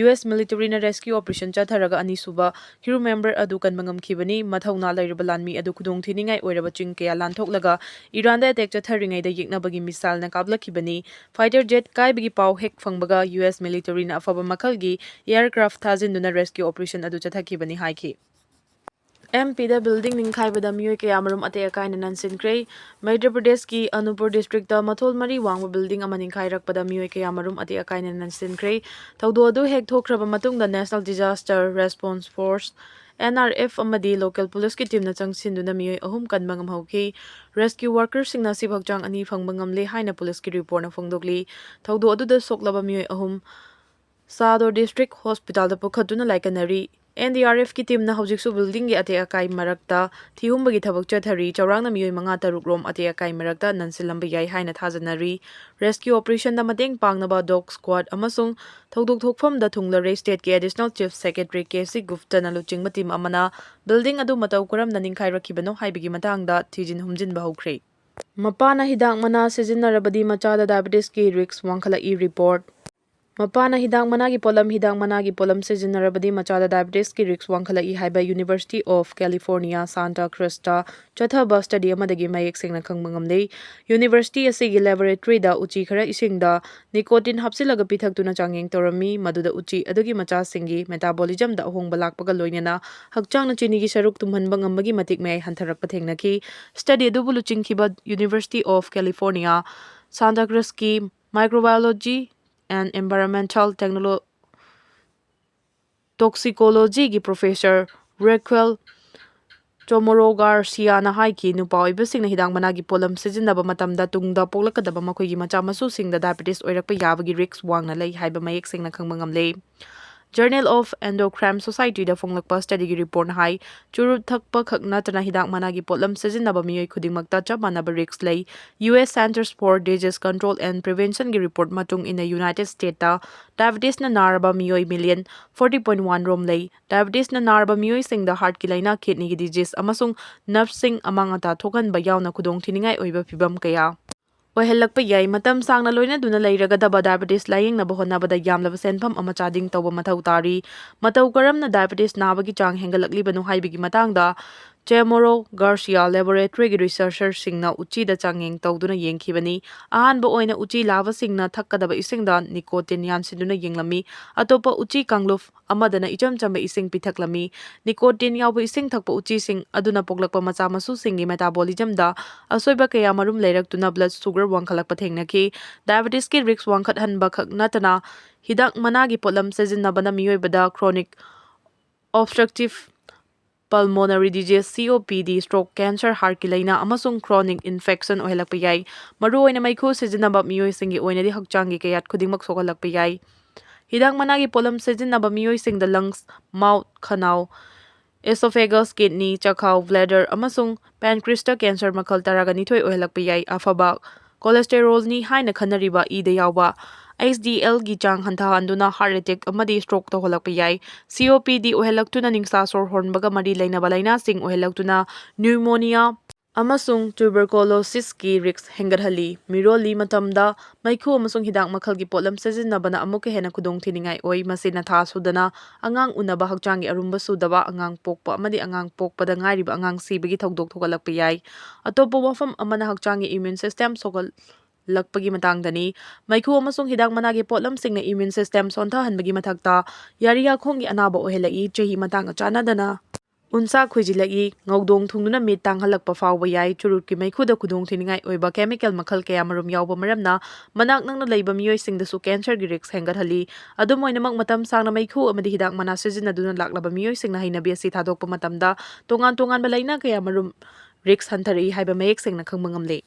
U S militaryꯅ rescue operation ꯆꯠꯊꯔꯒ ꯑꯅꯤꯁꯨꯕ crew member ꯑꯗꯨ ꯀꯟꯕ ꯉꯝꯈꯤꯕꯅꯤ꯫ ꯃꯊꯧꯅꯥ ꯂꯩꯔꯕ ꯂꯥꯟꯃꯤ ꯑꯗꯨ ꯈꯨꯗꯣꯡꯊꯤꯅꯤꯡꯉꯥꯏ ꯑꯣꯏꯔꯕ ꯆꯤꯡ ꯀꯌꯥ ꯂꯥꯟꯊꯣꯛꯂꯒ ꯏꯔꯥꯟꯗ attack ꯆꯠꯊꯔꯤꯉꯩꯗ ꯌꯦꯛꯅꯕꯒꯤ missileꯅ ꯀꯥꯞꯂꯛꯈꯤꯕꯅꯤ꯫ Fighter jet ꯀꯥꯏꯕꯒꯤ ꯄꯥꯎ ꯍꯦꯛ ꯐꯪꯕꯒ U S militaryꯅ ꯑꯐꯕ ꯃꯈꯜꯒꯤ aircraft ꯊꯥꯖꯤꯟꯗꯨꯅ rescue operation ꯑꯗꯨ ꯆꯠꯊꯈꯤꯕꯅꯤ ꯍꯥꯏꯈꯤ꯫ ꯑꯦꯝ ꯄꯤꯗ building ꯅꯤꯡꯈꯥꯏꯕꯗ ꯃꯤꯑꯣꯏ ꯀꯌꯥꯃꯔꯨꯝ ꯑꯇꯦꯛ ꯑꯀꯥꯏꯅ ꯅꯟꯁꯤꯟꯈ꯭ꯔꯦ꯫ ꯃꯙ꯭ꯌ ꯄ꯭ꯔꯗꯦꯁꯀꯤ ꯑꯅꯨꯄꯨꯔ districtꯇ ꯃꯊꯣꯜ ꯃꯔꯤ ꯋꯥꯡꯕ building ꯑꯃ ꯅꯤꯡꯈꯥꯏꯔꯛꯄꯗ ꯃꯤꯑꯣꯏ ꯀꯌꯥꯃꯔꯨꯝ ꯑꯇꯦꯛ ꯑꯀꯥꯏꯅ ꯅꯟꯁꯤꯟꯈ꯭ꯔꯦ꯫ ꯊꯧꯗꯣꯛ ꯑꯗꯨ ꯍꯦꯛ ꯊꯣꯛꯈ꯭ꯔꯕ ꯃꯇꯨꯡꯗ National Disaster Response Force, N R F, ꯑꯃꯗꯤ local policeꯀꯤ teamꯅ ꯆꯪꯁꯤꯟꯗꯨꯅ ꯃꯤꯑꯣꯏ ꯑꯍꯨꯝ ꯀꯟꯕ ꯉꯝꯍꯧꯈꯤ꯫ Rescue workerꯁꯤꯡꯅ ꯑꯁꯤꯕ ꯍꯛꯆꯥꯡ ꯑꯅꯤ ꯐꯪꯕ ꯉꯝꯂꯦ ꯍꯥꯏꯅ policeꯀꯤ reportꯅ ꯐꯣꯡꯗꯣꯛꯂꯤ꯫ ꯊꯧꯗꯣꯛ ꯑꯗꯨꯗ ꯁꯣꯛꯂꯕ ꯃꯤꯑꯣꯏ ꯑꯍꯨꯝ ꯁꯥꯗꯣ district hospitalꯗ ꯄꯨꯈꯠꯇꯨꯅ ꯂꯥꯏꯀꯠꯅꯔꯤ꯫ N D R Fꯀꯤ teamꯅ ꯍꯧꯖꯤꯛꯁꯨ buildingꯒꯤ ꯑꯇꯦꯛ ꯑꯀꯥꯏ ꯃꯔꯛꯇ ꯊꯤꯍꯨꯝꯕꯒꯤ ꯊꯕꯛ ꯆꯠꯊꯔꯤ꯫ ꯆꯥꯎꯔꯥꯛꯅ ꯃꯤꯑꯣꯏ ꯃꯉꯥ ꯇꯔꯨꯛ ꯔꯣꯝ ꯑꯇꯦꯛ ꯑꯀꯥꯏ ꯃꯔꯛꯇ ꯅꯟꯁꯤꯜꯂꯝꯕ ꯌꯥꯏ ꯍꯥꯏꯅ ꯊꯥꯖꯅꯔꯤ꯫ Rescue operationꯗ ꯃꯇꯦꯡ ꯄꯥꯡꯅꯕ dog squad ꯑꯃꯁꯨꯡ ꯊꯧꯗꯣꯛ ꯊꯣꯛꯐꯝꯗ ꯊꯨꯡꯂꯔꯦ꯫ Stateꯀꯤ Additional Chief Secretary K C Guptꯅ ꯂꯨꯆꯤꯡꯕ team ꯑꯃꯅ building ꯑꯗꯨ ꯃꯇꯧ ꯀꯔꯝꯅ ꯅꯤꯡꯈꯥꯏꯔꯛꯈꯤꯕꯅꯣ ꯍꯥꯏꯕꯒꯤ ꯃꯇꯥꯡꯗ ꯊꯤꯖꯤꯟ ꯍꯨꯝꯖꯤꯟꯕ ꯍꯧꯈ꯭ꯔꯦ꯫ ꯃꯄꯥꯅ ꯍꯤꯗꯥꯛ ꯃꯅꯥ ꯁꯤꯖꯤꯟꯅꯔꯕꯗꯤ ꯃꯆꯥꯗ diabetesꯀꯤ risk ꯋꯥꯡꯈꯠꯂꯛꯏ꯫ Report꯫ ꯃꯄꯥꯅ ꯍꯤꯗꯥꯛ ꯃꯅꯥꯒꯤ ꯄꯣꯠꯂꯝ ꯍꯤꯗꯥꯛ ꯃꯅꯥꯒꯤ ꯄꯣꯠꯂꯝ ꯁꯤꯖꯤꯟꯅꯔꯕꯗꯤ ꯃꯆꯥꯗ diabetesꯀꯤ risk ꯋꯥꯡꯈꯠꯂꯛꯏ ꯍꯥꯏꯕ University of California Santa Cruzꯇ ꯆꯠꯊꯕ study ꯑꯃꯗꯒꯤ ꯃꯌꯦꯛ ꯁꯦꯡꯅ ꯈꯪꯕ ꯉꯝꯂꯦ꯫ University ꯑꯁꯤꯒꯤ laboratoryꯗ ꯎꯆꯤ ꯈꯔ ꯏꯁꯤꯡꯗ nicotine ꯍꯥꯞꯆꯤꯜꯂꯒ ꯄꯤꯊꯛꯇꯨꯅ ꯆꯥꯡꯌꯦꯡ ꯇꯧꯔꯝꯃꯤ, ꯃꯗꯨꯗ ꯎꯆꯤ ꯑꯗꯨꯒꯤ ꯃꯆꯥꯁꯤꯡꯒꯤ metabolismꯗ ꯑꯍꯣꯡꯕ ꯂꯥꯛꯄꯒ ꯂꯣꯏꯅꯅ ꯍꯛꯆꯥꯡꯅ ꯆꯤꯅꯤꯒꯤ ꯁꯔꯨꯛ ꯇꯨꯝꯍꯟꯕ ꯉꯝꯕꯒꯤ ꯃꯇꯤꯛ ꯃꯌꯥꯏ ꯍꯟꯊꯔꯛꯄ ꯊꯦꯡꯅꯈꯤ꯫ Study ꯑꯗꯨꯕꯨ ꯂꯨꯆꯤꯡꯈꯤꯕ University of California Santa Cruzꯀꯤ Microbiology and Environmental Technolo-, Toxicologyꯒꯤ professor Raquel Chamorro Garciaꯅ ꯍꯥꯏꯈꯤ, ꯅꯨꯄꯥ ꯑꯣꯏꯕꯁꯤꯡꯅ ꯍꯤꯗꯥꯛ ꯃꯅꯥꯒꯤ ꯄꯣꯠꯂꯝ ꯁꯤꯖꯤꯟꯅꯕ ꯃꯇꯝꯗ ꯇꯨꯡꯗ ꯄꯣꯛꯂꯛꯀꯗꯕ ꯃꯈꯣꯏꯒꯤ ꯃꯆꯥ ꯃꯁꯨꯁꯤꯡꯗ diabetes ꯑꯣꯏꯔꯛꯄ ꯌꯥꯕꯒꯤ risk ꯋꯥꯡꯅ ꯂꯩ ꯍꯥꯏꯕ ꯃꯌꯦꯛ ꯁꯦꯡꯅ ꯈꯪꯕ ꯉꯝꯂꯦ꯫ Journal of Endocrine Societyꯗ ꯐꯣꯡꯂꯛꯄ studyꯒꯤ reportꯅ ꯍꯥꯏ, ꯆꯨꯔꯨꯞ ꯊꯛꯄ ꯈꯛ ꯅꯠꯇꯅ ꯍꯤꯗꯥꯛ ꯃꯅꯥꯒꯤ ꯄꯣꯠꯂꯝ ꯁꯤꯖꯤꯟꯅꯕ ꯃꯤꯑꯣꯏ ꯈꯨꯗꯤꯡꯃꯛꯇ ꯆꯞ ꯃꯥꯟꯅꯕ risk ꯂꯩ꯫ U S Centers for Disease Control and Preventionꯒꯤ report ꯃꯇꯨꯡ ꯏꯟꯅ United Statesꯇ diabetesꯅ ꯅꯥꯔꯕ ꯃꯤꯑꯣꯏ million forty point one ꯔꯣꯝ ꯂꯩ꯫ Diabetesꯅ ꯅꯥꯔꯕ ꯃꯤꯑꯣꯏꯁꯤꯡꯗ heartꯀꯤ ꯂꯥꯏꯅꯥ, kidneyꯒꯤ disease ꯑꯃꯁꯨꯡ nerveꯁꯤꯡ ꯑꯃꯥꯡ ꯑꯇꯥ ꯊꯣꯛꯍꯟꯕ ꯌꯥꯎꯅ ꯈꯨꯗꯣꯡꯊꯤꯅꯤꯡꯉꯥꯏ ꯑꯣꯏꯕ ꯐꯤꯚꯝ ꯀꯌꯥ ꯑꯣꯏꯍꯜꯂꯛꯄ ꯌꯥꯏ꯫ ꯃꯇꯝ ꯁꯥꯡꯅ ꯂꯣꯏꯅꯗꯨꯅ ꯂꯩꯔꯒꯗꯕ diabetes ꯂꯥꯌꯦꯡꯅꯕ ꯍꯣꯠꯅꯕꯗ ꯌꯥꯝꯂꯕ ꯁꯦꯟꯐꯝ ꯑꯃ ꯆꯥꯗꯤꯡ ꯇꯧꯕ ꯃꯊꯧ ꯇꯥꯔꯤ꯫ ꯃꯇꯧ ꯀꯔꯝꯅ diabetes ꯅꯥꯕꯒꯤ ꯆꯥꯡ ꯍꯦꯟꯒꯠꯂꯛꯂꯤꯕꯅꯣ ꯍꯥꯏꯕꯒꯤ ꯃꯇꯥꯡꯗ Chamorro Garcia Laboratoryꯒꯤ researcherꯁꯤꯡꯅ ꯎꯆꯤꯗ ꯆꯥꯡꯌꯦꯡ ꯇꯧꯗꯨꯅ ꯌꯦꯡꯈꯤꯕꯅꯤ꯫ ꯑꯍꯥꯟꯕ ꯑꯣꯏꯅ ꯎꯆꯤ ꯂꯥꯕꯁꯤꯡꯅ ꯊꯛꯀꯗꯕ ꯏꯁꯤꯡꯗ nicotine ꯌꯥꯟꯁꯤꯟꯗꯨꯅ ꯌꯦꯡꯂꯝꯃꯤ꯫ ꯑꯇꯣꯞꯄ ꯎꯆꯤ ꯀꯥꯡꯂꯨꯞ ꯑꯃꯗꯅ ꯏꯆꯝ ꯆꯝꯕ ꯏꯁꯤꯡ ꯄꯤꯊꯛꯂꯝꯃꯤ꯫ Nicotine ꯌꯥꯎꯕ ꯏꯁꯤꯡ ꯊꯛꯄ ꯎꯆꯤꯁꯤꯡ ꯑꯗꯨꯅ ꯄꯣꯛꯂꯛꯄ ꯃꯆꯥ ꯃꯁꯨꯁꯤꯡꯒꯤ metabolismꯗ ꯑꯁꯣꯏꯕ ꯀꯌꯥ ꯃꯔꯨꯝ ꯂꯩꯔꯛꯇꯨꯅ blood sugar ꯋꯥꯡꯈꯠꯂꯛꯄ ꯊꯦꯡꯅꯈꯤ꯫ Diabetesꯀꯤ risk ꯋꯥꯡꯈꯠꯍꯟꯕ ꯈꯛ ꯅꯠꯇꯅ ꯍꯤꯗꯥꯛ ꯃꯅꯥꯒꯤ ꯄꯣꯠꯂꯝ ꯁꯤꯖꯤꯟꯅꯕꯅ ꯃꯤꯑꯣꯏꯕꯗ chronic obstructive pulmonary disease, C O P D, stroke, cancer, heartꯀꯤ ꯂꯥꯏꯅꯥ ꯑꯃꯁꯨꯡ chronic infection ꯑꯣꯏꯍꯜꯂꯛꯄ ꯌꯥꯏ꯫ ꯃꯔꯨꯑꯣꯏꯅ ꯃꯩꯈꯨ ꯁꯤꯖꯤꯟꯅꯕ ꯃꯤꯑꯣꯏꯁꯤꯡꯒꯤ ꯑꯣꯏꯅꯗꯤ ꯍꯛꯆꯥꯡꯒꯤ ꯀꯌꯥꯠ ꯈꯨꯗꯤꯡꯃꯛ ꯁꯣꯛꯍꯜꯂꯛꯄ ꯌꯥꯏ꯫ ꯍꯤꯗꯥꯛ ꯃꯅꯥꯒꯤ ꯄꯣꯠꯂꯝ ꯁꯤꯖꯤꯟꯅꯕ ꯃꯤꯑꯣꯏꯁꯤꯡꯗ lungs, mouth, ꯈꯅꯥꯎ, esophagus, kidney, ꯆꯈꯥꯎ, bladder, ꯑꯃꯁꯨꯡ pancreasꯇ cancer ꯃꯈꯜ ꯇꯔꯥꯒ ꯅꯤꯊꯣꯏ ꯑꯣꯏꯍꯜꯂꯛꯄ ꯌꯥꯏ꯫ ꯑꯐꯕ cholesterolꯅꯤ ꯍꯥꯏꯅ ꯈꯟꯅꯔꯤꯕ ꯏꯗ ꯌꯥꯎꯕ H D Lꯒꯤ ꯆꯥꯡ ꯍꯟꯊꯍꯟꯗꯨꯅ heart attack ꯑꯃꯗꯤ stroke ꯇꯧꯍꯜꯂꯛꯄ ꯌꯥꯏ꯫ C O P D ꯑꯣꯏꯍꯜꯂꯛꯇꯨꯅ ꯅꯤꯡꯁꯥ ꯁꯣꯔ ꯍꯣꯟꯕꯒ ꯃꯔꯤ ꯂꯩꯅꯕ ꯂꯥꯏꯅꯥꯁꯤꯡ ꯑꯣꯏꯍꯜꯂꯛꯇꯨꯅ pneumonia ꯑꯃꯁꯨꯡ tuberculosisꯀꯤ risk ꯍꯦꯟꯒꯠꯍꯜꯂꯤ꯫ ꯃꯤꯔꯣꯜꯂꯤ ꯃꯇꯝꯗ ꯃꯩꯈꯨ ꯑꯃꯁꯨꯡ ꯍꯤꯗꯥꯛ ꯃꯈꯜꯒꯤ ꯄꯣꯠꯂꯝ ꯁꯤꯖꯤꯟꯅꯕꯅ ꯑꯃꯨꯛꯀ ꯍꯦꯟꯅ ꯈꯨꯗꯣꯡꯊꯤꯅꯤꯡꯉꯥꯏ ꯑꯣꯏ꯫ ꯃꯁꯤꯅ ꯊꯥ ꯁꯨꯗꯅ ꯑꯉꯥꯡ ꯎꯅꯕ, ꯍꯛꯆꯥꯡꯒꯤ ꯑꯔꯨꯝꯕ ꯁꯨꯗꯕ, ꯑꯉꯥꯡ ꯄꯣꯛꯄ ꯑꯃꯗꯤ ꯑꯉꯥꯡ ꯄꯣꯛꯄꯗ ꯉꯥꯏꯔꯤꯕ ꯑꯉꯥꯡ ꯁꯤꯕꯒꯤ ꯊꯧꯗꯣꯛ ꯊꯣꯛꯍꯜꯂꯛꯄ ꯌꯥꯏ꯫ ꯑꯇꯣꯞꯄ ꯋꯥꯐꯝ ꯑꯃꯅ ꯍꯛꯆꯥꯡꯒꯤ immune system ꯁꯣꯛꯍꯜꯂꯛꯄꯒꯤ ꯃꯇꯥꯡꯗꯅꯤ꯫ ꯃꯩꯈꯨ ꯑꯃꯁꯨꯡ ꯍꯤꯗꯥꯛ ꯃꯅꯥꯒꯤ ꯄꯣꯠꯂꯝꯁꯤꯡꯅ immune system ꯁꯣꯟꯊꯍꯟꯕꯒꯤ ꯃꯊꯛꯇ ꯌꯥꯔꯤꯌꯥꯈꯣꯡꯒꯤ ꯑꯅꯥꯕ ꯑꯣꯏꯍꯜꯂꯛꯏ꯫ ꯆꯍꯤ ꯃꯇꯥꯡꯒ ꯆꯥꯟꯅꯗꯅ ꯎꯟꯁꯥ ꯈꯨꯏꯖꯤꯜꯂꯛꯏ, ꯉꯧꯗꯣꯡ ꯊꯨꯡꯗꯨꯅ ꯃꯤꯠ ꯇꯥꯡꯍꯜꯂꯛꯄ ꯐꯥꯎꯕ ꯌꯥꯏ꯫ ꯆꯨꯔꯨꯞꯀꯤ ꯃꯩꯈꯨꯗ ꯈꯨꯗꯣꯡꯊꯤꯅꯤꯡꯉꯥꯏ ꯑꯣꯏꯕ chemical ꯃꯈꯜ ꯀꯌꯥ ꯃꯔꯨꯝ ꯌꯥꯎꯕ ꯃꯔꯝꯅ ꯃꯅꯥꯛ ꯅꯛꯅ ꯂꯩꯕ ꯃꯤꯑꯣꯏꯁꯤꯡꯗꯁꯨ cancerꯒꯤ risk ꯍꯦꯟꯒꯠꯍꯜꯂꯤ꯫ ꯑꯗꯨꯝ ꯑꯣꯏꯅꯃꯛ, ꯃꯇꯝ ꯁꯥꯡꯅ ꯃꯩꯈꯨ ꯑꯃꯗꯤ ꯍꯤꯗꯥꯛ ꯃꯅꯥ ꯁꯤꯖꯤꯟꯅꯗꯨꯅ ꯂꯥꯛꯂꯕ ꯃꯤꯑꯣꯏꯁꯤꯡꯅ ꯍꯩꯅꯕꯤ ꯑꯁꯤ ꯊꯥꯗꯣꯛꯄ ꯃꯇꯝꯗ ꯇꯣꯉꯥꯟ ꯇꯣꯉꯥꯟꯕ ꯂꯥꯏꯅꯥ ꯀꯌꯥ ꯃꯔꯨꯝ risk ꯍꯟꯊꯔꯛꯏ ꯍꯥꯏꯕ ꯃꯌꯦꯛ ꯁꯦꯡꯅ ꯈꯪꯕ ꯉꯝꯂꯦ꯫